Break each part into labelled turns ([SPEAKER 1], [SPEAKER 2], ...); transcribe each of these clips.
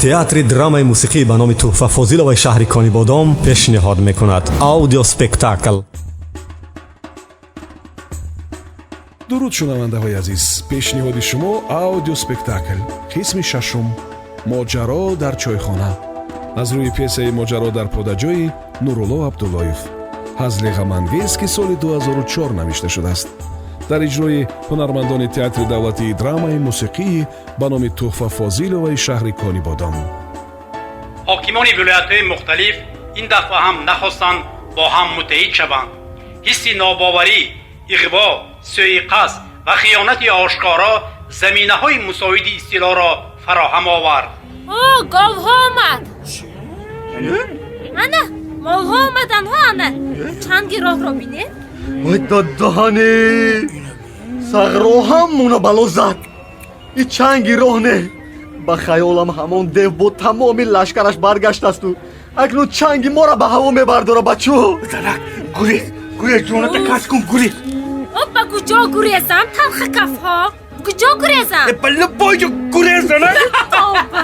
[SPEAKER 1] Театри драмаи мусиқӣ ба номи Тӯҳфа Фозиловаи шаҳри Конибодом пешниҳод мекунад аудиоспектакл.
[SPEAKER 2] Дуруд, шунавандаҳои азиз! Пешниҳоди шумо аудиоспектакл, қисми шашум, «Моҷаро дар чойхона», аз рӯи пьесаи «Моҷаро дар подаҷои» Нурулло Абдуллоев, ҳазли ғамангез, ки соли 2004 навишта шудааст, дар иҷрои ҳунармандони Театри давлатии драмаи мусиқии ба номи Тӯҳфа Фозиловаи шаҳри Конибодом.
[SPEAKER 3] Ҳокимони вилоятҳои мухталиф ин дафъа ҳам нахостанд бо ҳам муттаҳид шаванд. Ҳисси нобоварӣ, иғво, сӯиқасд ва хиёнати ошкоро заминаҳои мусоиди истилоро фароҳам овард.
[SPEAKER 4] О, говҳо омад! Ана, молҳо омаданҳо, ана чанги роҳро бинед.
[SPEAKER 5] Вой, додоҳани сағро ҳамона бало зад. И чанги роҳ не, ба хаёлам ҳамон дев бо тамоми лашкараш баргаштасту акнун чанги моро ба ҳаво мебардора, бачо.
[SPEAKER 6] Занак, гурез, гурез, ҷоната кас кун, гурез.
[SPEAKER 4] О, ба куҷо гурезам, талхакафҳо, куҷо гурезам?
[SPEAKER 6] Ба любой ҷо гурез, занак.
[SPEAKER 4] Тоба,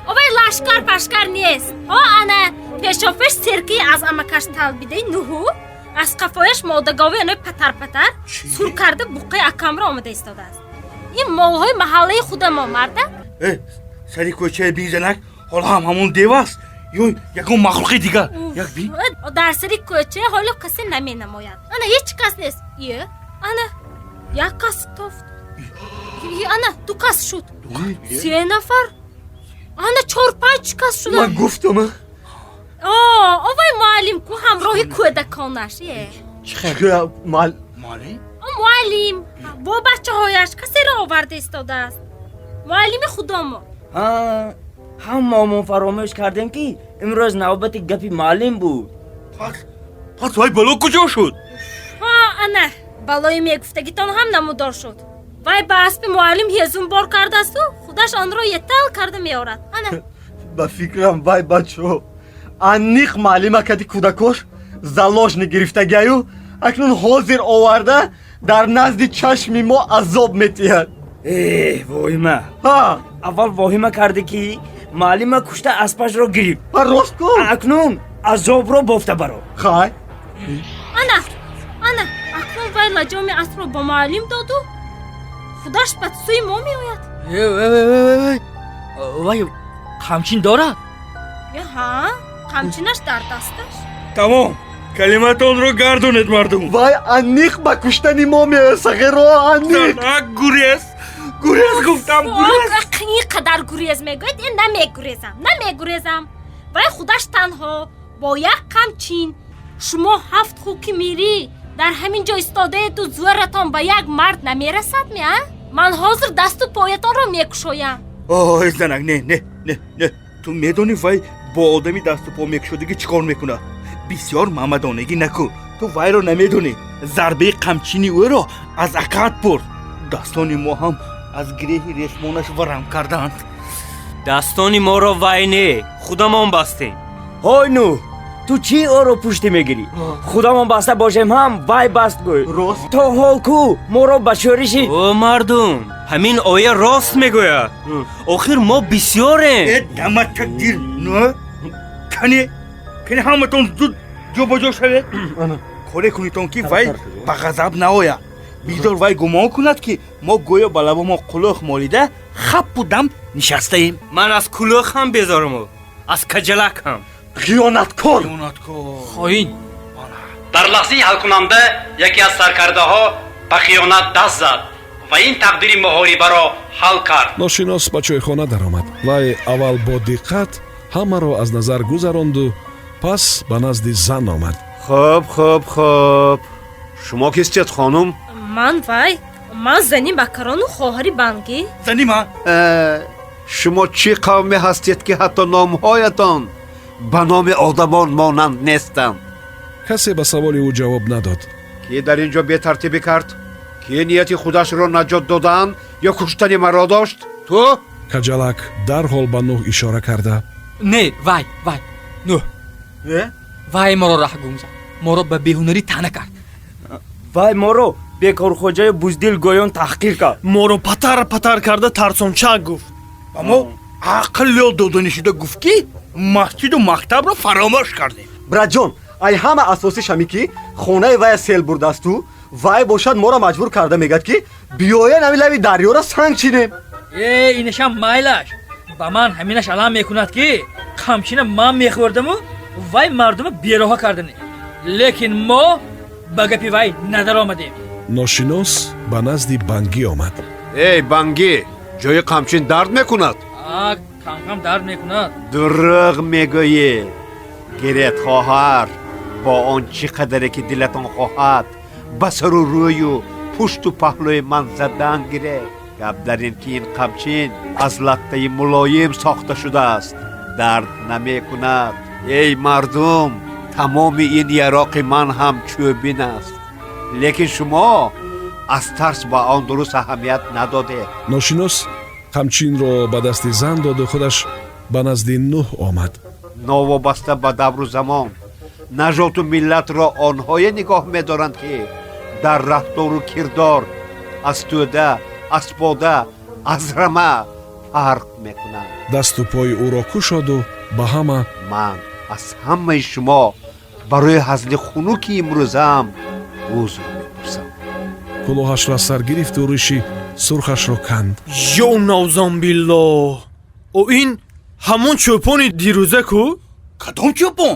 [SPEAKER 4] овай лашкар пашкар нест. Ҳо, ана пешопеш серкии аз амакаш талбидаи Нуҳу, аз қафояш модагови анои патар-патар сур карда, буққаи акамро омада истодааст. Ин молҳои маҳаллаи худамо, марда.
[SPEAKER 6] Э, сари кӯчаи бин, занак, ҳоло ҳам ҳамон дев аст ё ягон махлуқи дигар? Як бин.
[SPEAKER 4] Дар сари кӯча ҳоло касе наменамояд. Ана, ҳеҷ кас нест. Е, ана як кас тофт. Е, ана ду кас шуд, се нафар, ана чор панҷ кас шуда.
[SPEAKER 5] Ман гуфтам.
[SPEAKER 4] О, овай муаллим ку ҳамроҳи кӯдаконаш, е.
[SPEAKER 5] Мал?
[SPEAKER 6] Муаллим?
[SPEAKER 4] О, муаллим бо бачаҳояш касеро оварда истодааст, муаллими худомо.
[SPEAKER 7] Ҳамаамон фаромӯш кардем, ки имрӯз навбати гапи муаллим буд.
[SPEAKER 6] Пас вай бало куҷо шуд?
[SPEAKER 4] Ҳо, ана балои мегуфтагитон ҳам намудор шуд. Вай ба аспи муаллим ҳезум бор кардаасту худаш онро етал карда меорад, ана.
[SPEAKER 5] Ба фикрам, вай, бачо, аниқ муаллима кади кӯдакош заложник гирифтагиаю акнун ҳозир оварда дар назди чашми мо азоб метиҳад.
[SPEAKER 7] Э, воҳима!
[SPEAKER 5] Ҳа.
[SPEAKER 7] Аввал воҳима кардӣ, ки муаллима кушта, аспашро гирифт.
[SPEAKER 5] Ҳа, рост кун.
[SPEAKER 7] Акнун азобро бофта баро.
[SPEAKER 5] Хай.
[SPEAKER 4] Ана, ана акнун вай лаҷоми аспро ба муаллим доду худаш ба сӯи мо меояд.
[SPEAKER 8] Вай қамчин дорад?
[SPEAKER 4] Е, ҳа, қамчинаш дар дасташ.
[SPEAKER 6] Тамом, калиматонро гардонед, мардум.
[SPEAKER 5] Вай аниқ ба куштани мо меояд, сағиро, аниқ.
[SPEAKER 6] Занак, гурез, гурез, гуфтам, гурез.
[SPEAKER 4] Ин қадар гурез мегӯяд, ин намегурезам, намегурезам. Вай худаш танҳо бо як қамчин, шумо ҳафт хуки мирӣ дар ҳамин ҷо истодаеду зӯратон ба як мард намерасад ми, а? Ман ҳозир дасту поятонро мекушоям.
[SPEAKER 6] Ой, занак, не, не, не, не, ту медонӣ, вай бо одами дасту по мекушодагӣ чӣ кор мекунад. Бисёр мамадонагӣ накун, ту вайро намедонӣ. Зарбаи қамчини ӯро аз акат бурд, дастони мо ҳам аз гиреҳи решмонаш варам карданд.
[SPEAKER 8] Дастони моро вай не, худамон бастем.
[SPEAKER 7] Ҳой, Нуҳ, ту чӣ ӯро пушти мегирӣ? Худамон баста бошем ҳам, вай баст гӯй.
[SPEAKER 5] Рост.
[SPEAKER 7] То ҳол ку моро ба шӯриши
[SPEAKER 8] О, мардум, ҳамин оя рост мегӯяд, охир мо бисёрем.
[SPEAKER 6] Э, дамата гир, на, кане, кане, ҳаматон зуд ҷобаҷо шавед. Коре кунитон, ки вай ба ғазаб наояд. Бигзор вай гумон кунад, ки мо гӯё ба лабамо қулӯх молида, хаппу дам нишастаем.
[SPEAKER 8] Ман аз кулӯх ҳам безоруму аз каҷалак ҳам.
[SPEAKER 5] Хиёнаткор!
[SPEAKER 6] Хиёнаткор!
[SPEAKER 8] Хоин!
[SPEAKER 3] Дар лаҳзаи ҳалкунанда яке аз саркардаҳо ба хиёнат даст зад ва ин тақдири муҳорибаро ҳал кард.
[SPEAKER 2] Ношинос ба чойхона даромад. Вай аввал бо диққат ҳамаро аз назар гузаронду пас ба назди зан омад.
[SPEAKER 9] Хуб, хуб, хуб, шумо кистед, хонум?
[SPEAKER 4] Ман вай, ман зани Бакарону хоҳари Бангӣ.
[SPEAKER 6] Зани ман.
[SPEAKER 9] Шумо чӣ қавме ҳастед, ки ҳатто номҳоятон ба номи одамон монанд нестанд?
[SPEAKER 2] Касе ба саволи ӯ ҷавоб надод.
[SPEAKER 9] Ки дар ин ҷо бетартибӣ кард? Ки нияти худашро наҷот додан ё куштани маро дошт? Ту?
[SPEAKER 2] Каҷалак дарҳол ба Нуҳ ишора карда:
[SPEAKER 10] Не, вай, вай Нуҳ.
[SPEAKER 5] Э?
[SPEAKER 10] Вай моро раҳ гум зад, моро ба беҳунарӣ таъна кард.
[SPEAKER 7] Вай моро бекорхоҷаю буздил гӯён таҳқир кард.
[SPEAKER 11] Моро патар патар карда, тарсончак гуфт.
[SPEAKER 6] Ба мо Ақл ёд доданӣ шуда гуфт, ки масҷиду мактабро фаромӯш кардем.
[SPEAKER 5] Братҷон, ай ҳама асосиш ҳами, ки хонаи вая сел бурдасту вай бошад моро маҷбур карда мегӯяд, ки биёен ҳами лаби дарёра санг чинем.
[SPEAKER 10] Э, инашам майлаш. Ба ман ҳаминаш алам мекунад, ки қамчина ман мехӯрдаму вай мардума бероҳа кардани, лекин мо ба гапи вай надаромадем.
[SPEAKER 2] Ношинос ба назди Бангӣ омад.
[SPEAKER 9] Эй, Бангӣ, ҷои қамчин дард мекунад?
[SPEAKER 10] А, камкам дард мекунад.
[SPEAKER 9] Дурӯғ мегӯӣ. Гиред, хоҳар, бо он чӣ қадаре ки дилатон хоҳад, ба сару рӯю пушту паҳлӯи ман задан гиред. Гап дар ин, ки ин қамчин аз латтаи мулоим сохта шудааст, дард намекунад. Эй мардум, тамоми ин яроқи ман ҳам чӯбин аст, лекин шумо аз тарс ба он дуруст аҳамият надодед.
[SPEAKER 2] Ношинос қамчинро ба дасти зан доду худаш ба назди Нуҳ омад.
[SPEAKER 9] Новобаста ба давру замон, нажоту миллатро онҳое нигоҳ медоранд, ки дар рафтору кирдор аз тӯда, аз пода, аз рама фарқ мекунанд.
[SPEAKER 2] Дасту пои ӯро кушоду ба ҳама:
[SPEAKER 9] Ман аз ҳамаи шумо барои ҳазли хунуки имрӯзаам узр мепурсам.
[SPEAKER 2] Кулоҳашро аз сар гирифту риши сурхашро канд.
[SPEAKER 11] Ё навзамбиллоҳ, о, ин ҳамон чӯпони дирӯза ку?
[SPEAKER 6] Кадом чӯпон?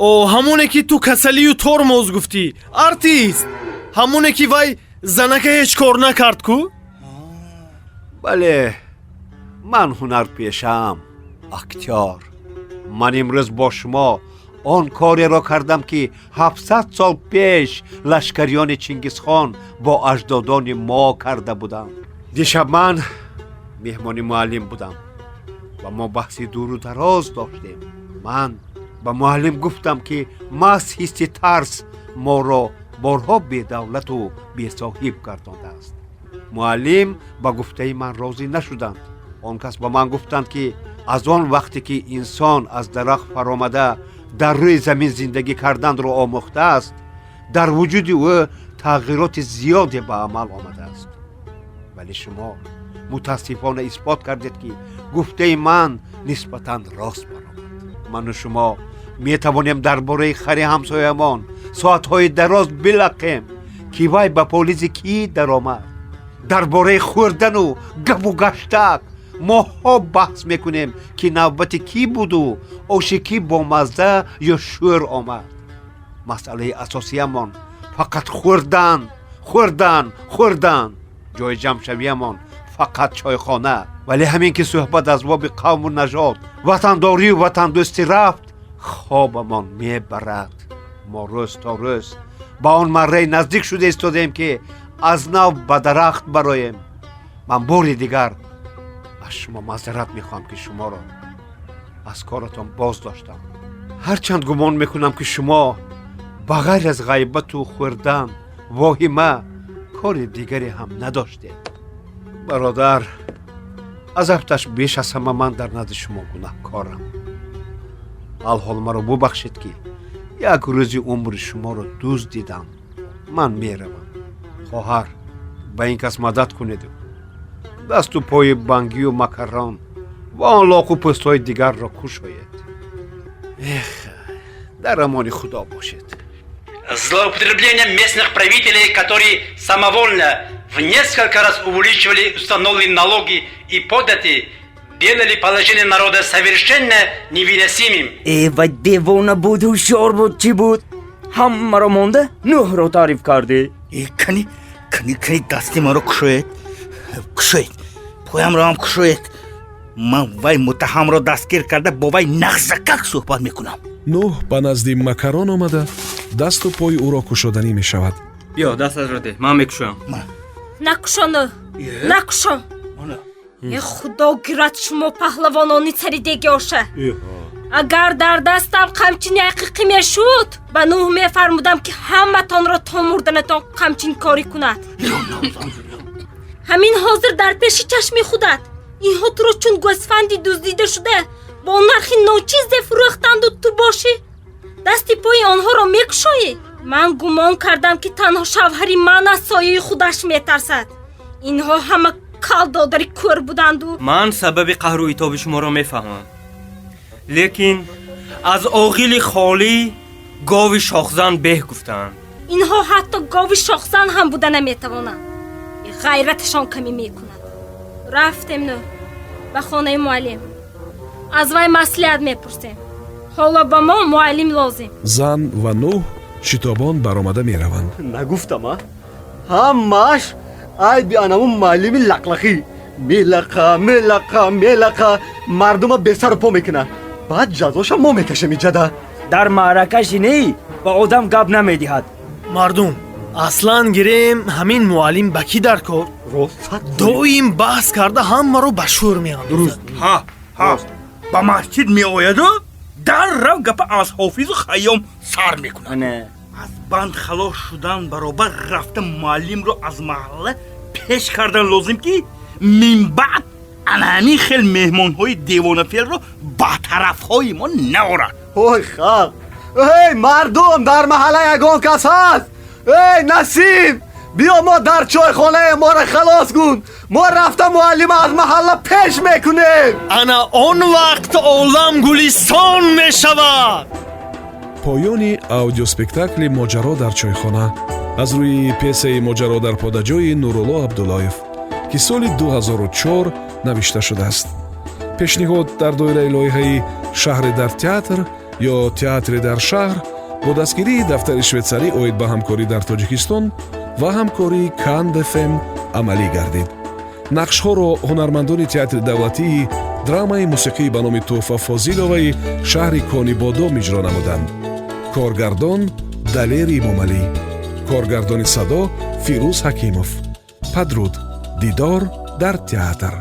[SPEAKER 11] О, ҳамоне, ки ту касалию тормоз гуфтӣ, артист, ҳамоне, ки вай занака ҳеҷ кор накард ку.
[SPEAKER 9] Бале, ман ҳунарпешаам, актёр. Ман имрӯз бо шумо он кореро кардам, ки 700 сол пеш лашкариёни Чингизхон бо аҷдодони мо карда буданд. Дишаб ман меҳмони муаллим будам ва мо баҳси дуру дароз доштем. Ман ба муаллим гуфтам, ки маҳз ҳисси тарс моро борҳо бедавлату бесоҳиб гардондааст. Муаллим ба гуфтаи ман розӣ нашуданд. Он кас ба ман гуфтанд, ки аз он вақте ки инсон аз дарахт фаромада, дар рӯи замин зиндагӣ карданро омӯхтааст, дар вуҷуди ӯ тағйироти зиёде ба амал омадааст. Вале шумо мутаассифона исбот кардед, ки гуфтаи ман нисбатан рост баромад. Ману шумо метавонем дар бораи хари ҳамсоямон соатҳои дароз билақем, ки вай ба полизи кӣ даромад. Дар бораи хӯрдану гапу гаштак моҳҳо баҳс мекунем, ки навбати кӣ буду оши кӣ бомазза ё шӯр омад. Масъалаи асосиямон фақат хӯрдан, хӯрдан, хӯрдан. Ҷои ҷамъшавиямон фақат чойхона. Вале ҳамин ки суҳбат аз боби қавму нажод, ватандорию ватандӯстӣ рафт, хобамон мебарад. Мо рӯз то рӯз ба он марраи наздик шуда истодаем, ки аз нав ба дарахт бароем. Ман бори дигар аз шумо маъзарат мехоҳам, ки шуморо аз коратон боз доштам, ҳарчанд гумон мекунам, ки шумо ба ғайр аз ғайбату хӯрдан, воҳима, кори дигаре ҳам надоштед. Бародар, аз афташ беш аз ҳама ман дар назди шумо гунаҳкорам. Алҳол маро бубахшед, ки як рӯзи умри шуморо дуздидам. Ман меравам. Хоҳар, ба ин кас мадад кунеду дасту пои Бангию Макарон ва он лоқу пӯстҳои дигарро кушоед. Эх, дар амони Худо бошед.
[SPEAKER 3] Злоупотребление местных правителей, которые самовольно в несколько раз увеличивали установленные налоги и подати, делали положение народа совершенно невыносимым.
[SPEAKER 7] Э, вай девона буд, ҳушёр буд, чӣ буд, ҳамаро монда Нӯҳро таъриф кардӣ.
[SPEAKER 6] Э, кани, кани, кани, дасти маро кушоед, кушоед, поямро ҳам кушоед. Ман вай муттаҳамро дастгир карда, бо вай нағзакак суҳбат мекунам.
[SPEAKER 2] Нӯҳ ба назди Макарон омада, дасту пои ӯро кушоданӣ мешавад.
[SPEAKER 8] Биё, дастатро деҳ, ман мекушоям.
[SPEAKER 4] Накушо, Нӯҳ, накушо. Э, Худо гирад шумо паҳлавонони сари деги оша. Агар дар дастам қамчини ҳақиқӣ мешуд, ба Нӯҳ мефармудам, ки ҳаматонро то мурданатон қамчинкорӣ кунад. Ҳамин ҳозир дар пеши чашми худат инҳо туро чун гӯсфанди дуздида шуда бо нархи ночизе фурӯхтанду ту бошӣ, дасти пои онҳоро мекушоӣ. Ман гумон кардам, ки танҳо шавҳари ман аз сояи худаш метарсад. Инҳо ҳама Кал додари кӯр буданду.
[SPEAKER 8] Ман сабаби қаҳру итоби шуморо мефаҳмам, лекин аз оғили холӣ гови шохзан беҳ гуфтаанд.
[SPEAKER 4] Инҳо ҳатто гови шохзан ҳам буда наметавонанд, ғайраташон камӣ мекунад. Рафтем, ну, ба хонаи муаллим, аз вай маслиҳат мепурсем. Ҳоло ба мо муаллим лозим.
[SPEAKER 2] Зан ва Нуҳ шитобон баромада мераванд.
[SPEAKER 5] Нагуфтам, а? Ҳамааш айби анамун муаллими лақлақӣ. Мелақа, мелақа, мелақа, мардума бесару по мекунад, баъд ҷазоша мо мекашем иҷада.
[SPEAKER 7] Дар маърака шинӣ ба одам гап намедиҳад.
[SPEAKER 11] Мардум, аслан гирем, ҳамин муаллим ба кӣ дар кор? Доим баҳс карда, ҳамаро ба шӯр меандозад.
[SPEAKER 6] Ҳа, ҳа, ба масҷид меояду даррав гапа аз Ҳофизу Хайём сар мекунад. Аз банд халос шудан баробар рафта муаллимро аз маҳалла пеш кардан лозим, ки минбаъд ана ҳамин хел меҳмонҳои девонафелро ба тарафҳои мо наорад.
[SPEAKER 5] Ой, халқ, эй мардум, дар маҳалла ягон кас ҳаст? Эй Насиб, биё, мо дар чойхонаe, моро халос кун. Мо рафта муаллима аз маҳалла пеш мекунем.
[SPEAKER 11] Ана он вақт олам гулистон мешавад.
[SPEAKER 2] Поёни аудиоспектакли «Моҷаро дар чойхона» аз рӯи пьесаи «Моҷаро дар подаҷои» Нурулло Абдуллоев, ки соли 2004 навишта шудааст. Пешниҳод дар доираи лоиҳаи «Шаҳре дар театр» ё «Театре дар шаҳр» бо дастгирии дафтари швейтсарӣ оид ба ҳамкорӣ дар Тоҷикистон ва ҳамкории Канд ФМ амалӣ гардид. Нақшҳоро ҳунармандони Театри давлатии драмаи мусиқӣ ба номи Тӯҳфа Фозиловаи шаҳри Конибодом иҷро намуданд. Коргардон Далер Имомалӣ, коргардони садо Фирӯз Ҳакимов. Падруд, дидор дар театр.